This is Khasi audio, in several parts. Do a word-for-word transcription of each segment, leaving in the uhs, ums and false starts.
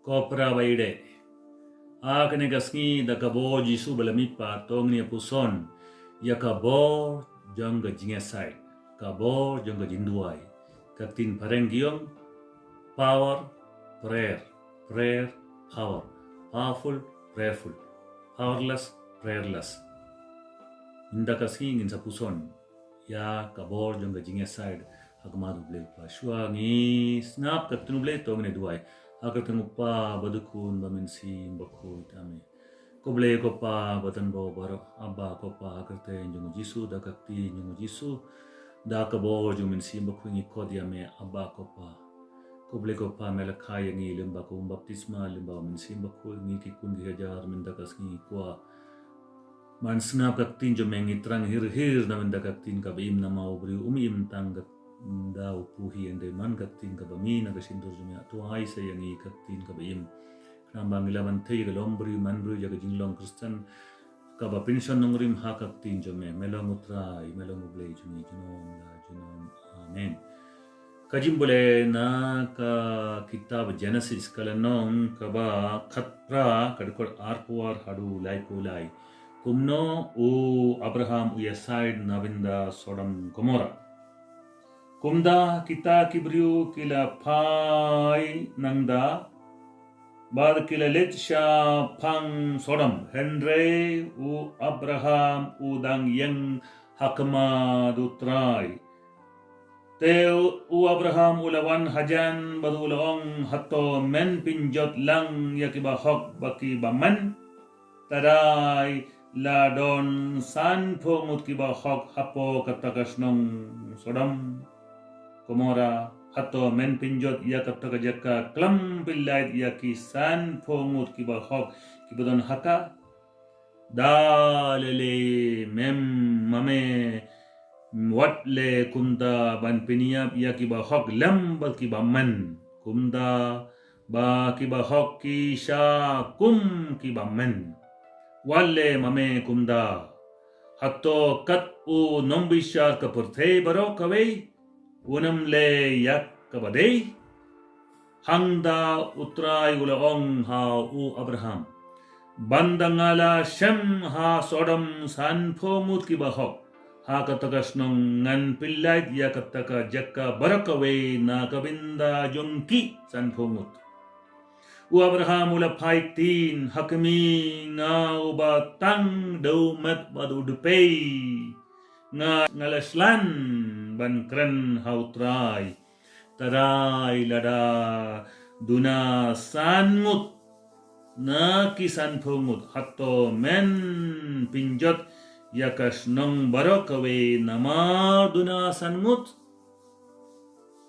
Ko para ba ïeit, ha kane ka sngi da ka bor Jisu ba la mihpat, to ngin ïa puson ïa ka bor jong ka jingïasaid, ka bor jong ka jingduwai. Ka ktien phareng ki ong power, prayer, prayer, power, powerful, prayerful, powerless, prayerless. Mynta ka sngi ngin sa puson ïa ka bor jong ka jingïasaid ha khmat U Blei U Kpa. Shuwa ngi sngap ka ktien U Blei, to ngin ïa duwai. Ha ka kyrteng U Kpa, U Khun, bad U Mynsiem Bakhuid. Amen. Ko Blei ko Pa ba don bor baroh, Abba ko Pa, ha ka kyrteng jong U Jisu, da ka ktien jong U Jisu, da ka bor jong U Mynsiem Bakhuid ngi khot ïa me, Abba ko Pa. Ko Blei ko Pa, me la kha ïa ngi lyngba ka um baptisma, lyngba U Mynsiem Bakhuid, ngi ki khun ki hajar mynta ka sngi ngi kwah ban sngap ka ktien jong me. Ngi thrang hir hir na bynta ka ktien kaba im, namar u briew um im tang da u pule, hynrei man ka ktien kaba mih na ka shyntur jong me. To ai sa ïa ngi ka ktien kaba im, khnang ba ngi lah ban thei ïa ka long briew man briew, ïa ka jinglong Khristan kaba pynshong nongrim ha ka ktien jong me. Me long U Trai, me long U Blei jong ngi junom la junom. Amen. Ka jingbulei na ka kitab Genesis, ka lynnong kaba khatphra, ka dkhot arphew ar haduh laiphew lai. Kumno u Abraham u ïasaid na bynta Sodom Gomorrah. Kumta kita ki briew ki la phai nangta bad ki la leit shaphang Sodom, hynrei u Abraham u dang ïeng ha khmat U Trai. Te u Abraham u la wan hajan bad u la ong, hato men pynjot lang ïa ki bahok bad ki bymman? Trai, la don sanphew ngut ki bahok hapoh kata ka shnong Sodom Gomorrah. Hato men pynjot ïa kata ka jaka khlem pyllait ïa ki sanphew ngut ki bahok kiba don ha ka? Da lei lei mem ma me wat leh kumta ban pynïap ïa ki bahok lem bad ki bymman, kumta ba ki bahok ki shah kum ki bymman. Wat leh ma me kumta. Hato kat u nongbishar ka pyrthei baroh kawei un ym leh ïa kaba dei? Hangta U Trai u la ong ha u Abraham, ban da nga la shem ha Sodom sanphew ngut ki bahok, ha kata ka shnong ngan pyllait ïa kata ka jaka baroh kawei na ka bynta jong ki sanphew ngut. U Abraham u la phai ktien, ha khmih, nga uba tang dewmet bad u dpei, nga, nga la shlur ban kren ha U Trai. Trai, lada duna san ngut na ki sanphew ngut, hato men pynjot ïa ka shnong baroh kawei namar duna san ngut?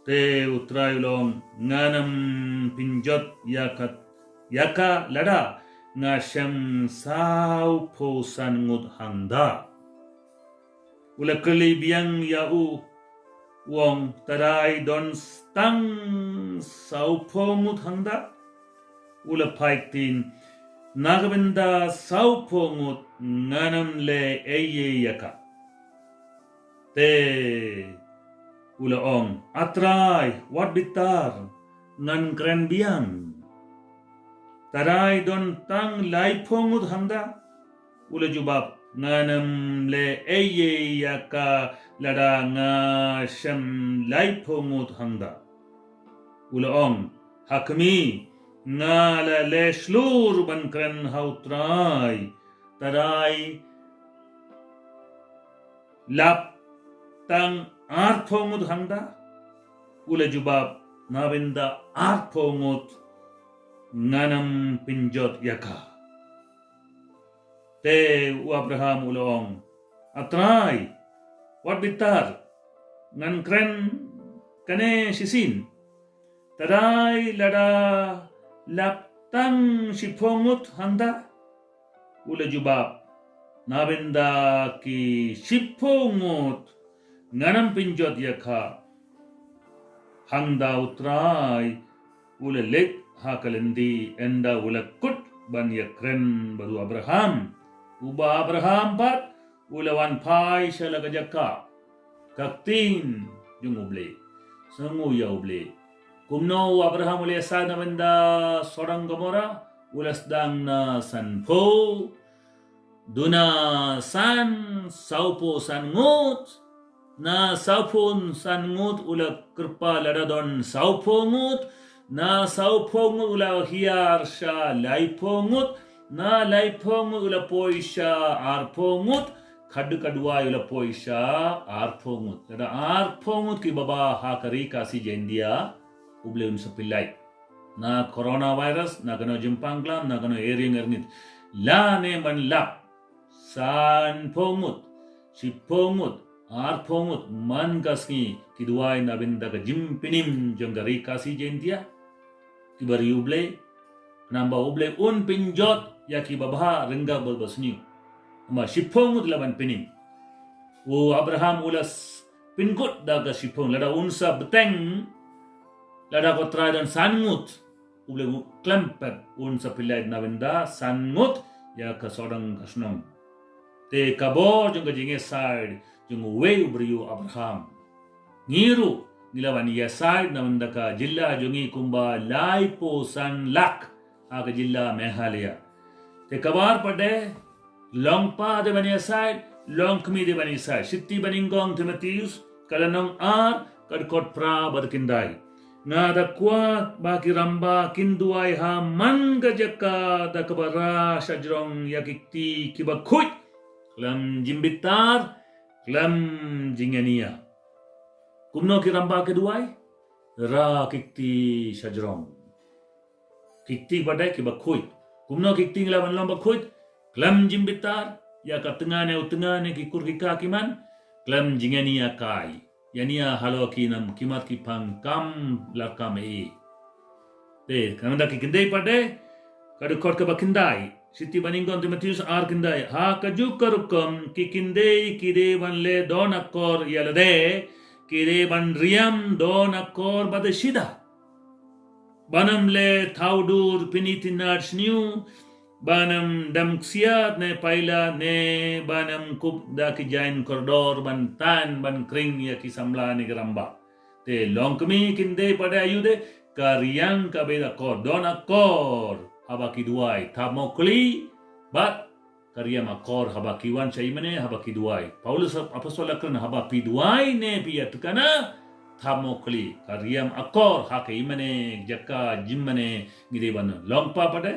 Te U Trai u la ong, ngan ym pynjot ïa ka, ïa ka lada nga shem sawphew san ngut hangta. U la kylli biang ïa u, u ong, trai, don tang sawphew ngut hangta? U la phai ktien, na ka bynta sawphew ngut ngan ym leh ei ei ïa ka. Te u la ong, A Trai, wat bitar, ngan kren biang. Trai, don tang laiphew ngut hangta? U la jubab, ngan ym leh ei ei ïa ka lada nga shem laiphew ngut hangta. U la ong, ha khmih, nga la leh shlur ban kren ha U Trai. Trai, lap tang arphew ngut hangta? U la jubab, na bynta arphew ngut ngan ym pynjot ïa ka. Te u Abraham u la ong, A Trai, wat bitar, ngan kren kane shisien. Trai, lada lap tang shiphew ngut hangta? U la jubab, na bynta ki shiphew ngut ngan ym pynjot ïa ka. Hangta U Trai u la leit ha ka lynti, ynda u la kut ban ïakren bad u Abraham. Uba Abraham pat u la wan phai sha la ka jaka. Ka ktien jong U Blei. Sngew ïa U Blei. Kumno u Abraham u la ïasaid na bynda Sodom Gomora? U la sdang na sanphew, duna san, sawphew san ngut. Na sawphew san ngut u la kyrpad lada don sawphew ngut. Na sawphew ngut u la hiar sha laiphew ngut. Na laiphew ngut u la poi sha arphew ngut. Khadduh ka duwai u la poi sha arphew ngut. Lada arphew ngut ki baba ha ka ri Khasi Jaintia, U Blei un sa pynlait na coronavirus, na kano jingpang klam, na kano eriang erngit. Lane man lap sanphew ngut, shiphew ngut, arphew ngut, man ka sngi ki duwai na bynta ka jingpynim jong ka ri Khasi Jaintia. Kiba ri U Blei, namar ba U Blei un pynjot ïa kiba bha ryngkat bad ba sniew. Namar shiphew ngut la ban pynim. U Abraham u la s-, pynkut da ka shiphew, lada un sa bteng, lada ko Trai don san ngut, U Blei u khlem pat un sa pynlait na bynta san ngut ïa ka sawdong ka shnong. Te ka bor jong ka jingïasaid jong uwei u briew Abraham. Ngi ruh ngi la ban ïasaid na bynta ka jylla jong ngi kumba laiphew san lak ha ka jylla Meghalaya. Te kaba ar pat de, Longpa dei ban ïasaid, Longkmie dei ban ïasaid. Shithi ba nyngkong Timotheus, ka lynnong ar, ka dkhot phra bad khyndai. Nga da kwah ba ki rangbah kin duwai ha man ka jaka da kaba rah shajrong ïa ki kti kiba khuid, khlem jingbitar, khlem jingïania. Kumno ki rangbah ki duwai? Rah ki kti shajrong. Ki kti pat de kiba khuid. Kumno ki kti ngi lah ban long ba khuid? Khlem jingbitar ïa ka tnga ne u tnga ne ki kur ki kha ki man, khlem jingïania kai. Ïania halor ki nam ki mat ki phang kam la kam ei. Te, ka nang da ki kyndei pat de, ka dkhot kaba khyndai. Shithi ba nyngkong Timotheus ar khyndai. Ha kajuh ka rukom ki kyndei ki dei ban leh don akor ïa lade, ki dei ban riam don akor bad shida. Ban ym leh thaw dur pyni tynnad sniew, ban ym dem ksiat ne paila ne ban ym kup da ki jaiñ kordor ban tan ban kring ïa ki samla ne ki rangbah. Te Longkmie kyndei pat de aïu de, ka riam kaba ïeit akor, don akor haba ki duwai, thap mokli bad ka riam akor haba ki wan sha ïingmane, haba ki duwai. Paulus apostol la kren, haba phi duwai ne phi ïatikna, thap mokli, ka riam akor ha ka ïingmane, jaka jingmane ngi dei ban long. Longpa pat de,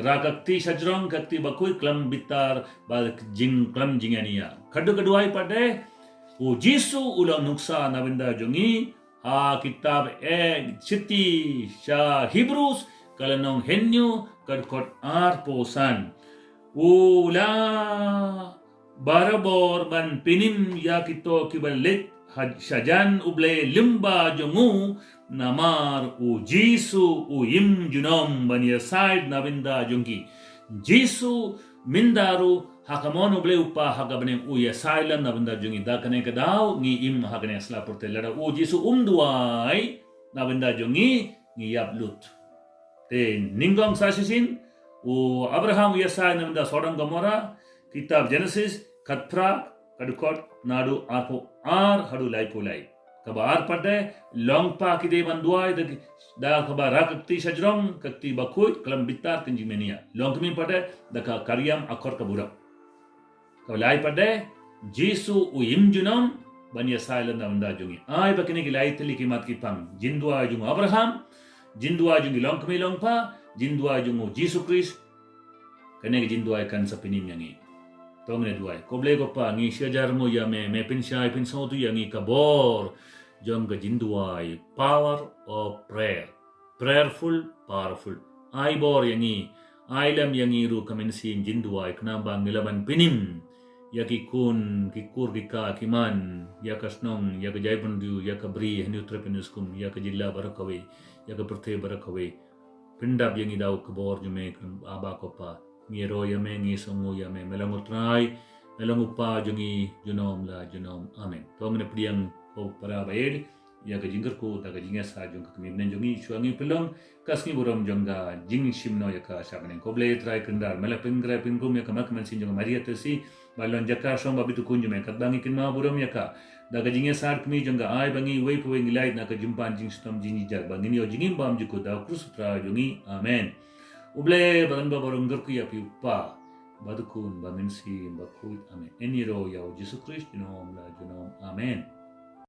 rah ka kti shajrong, ka kti bakhuid, khlem bitar bad jing khlem jingïania. Khadduh ka duwai pat de, U Jisu u long nuksa na bynta jong ngi, ha kitab, eh, shithi sha Hebrews, ka lynnong hynñiew, ka dkhot arphew san. U la barabor ban pynim ïa kito kiba leit ha-, shajan U Blei lyngba jong u, namar U Jisu u im junom ban ïasaid na bynta jong ki. Jisu mynta ruh ha ka mon U Blei U Kpa ha ka bneng u ïasaid lem na bynta jong ngi. Da kane ka daw ngi im ha kane ka sla pyrthei. Lada U Jisu um duwai na bynta jong ngi, ngi ïap lut. Te nyngkong sa shisien, u Abraham u ïasaid na bynta Sodom Gomora, kitab Genesis, khatphra, ka dkhot naduh arphew ar haduh laiphew lai. Kaba ar pat de, Longpa ki dei ban duwai da, da kaba rah ka kti shajrong, ka kti bakhuid, khlem bitar khlem jingïania. Longkmie pat de, da ka, ka riam akor kaba rap. Kaba lai pat de, Jisu u im junom ban ïasaid lem na bynta jong ngi. Ai ba kine ki lai tylli ki mat ki phang. Jingduwai jong u Abraham, jingduwai jong ki Longkmie Longpa, jingduwai jong u Jisu Khrist. Kane ka jingduwai kan sa pynim ïa ngi. To ngin duwai. Ko Blei ko Kpa, ngi shah jar mo ïa me, me pynshai pynsngewthuh ïa ngi ka bor jong ka jingduwai. Power of prayer. Prayerful, powerful. Ai bor ïa ngi, ai lem ïa ngi ruh ka mynsiem jingduwai, khnang ba ngi lah ban pynim ïa ki khun, ki kur ki kha ki man, ïa ka shnong, ïa ka jaitbynriew, ïa ka bri, hynñiew trep hynñiew skum, ïa ka jylla baroh kawei, ïa ka pyrthei baroh kawei. Pyndap ïa ngi da ka bor jong me, Aba ko Kpa. Ngi ïaroh ïa me, ngi sngew ïa me, me long U Trai, me long U Kpa jong ngi, junom la junom. Amen. To ngin pdiang ko para ba ïeit ïa ka jingkyrkhu, da ka jingïasaid jong ka kmie bneng jong ngi, shuwa ngi pynlong ka sngi burom jong ka jingshim noh ïa ka sha bneng. Ko Blei Trai Kynrad, me la pynkreh pynkum ïa ka mat ka mynsiem jong ka Maria Tersi, ba long jaka shong ba bitykun jong me, katba ngi kynmaw burom ïa ka. Da ka jingïasar kmie jong ka, ai ba ngi wei pa wei ngi lait na ka jingpan jingshitom jingjakhlia, ba ngin ïoh jingim bymjukut da u Khrist u Trai jong ngi. Amen. U Blei ba don ba baroh ngi kyrkhu ïa phi u Kpa, ba dukun, ba mynsiem, ba khuid. Amen. Yn ïaroh ïa u Jisu Khrist junom la junom. Amen.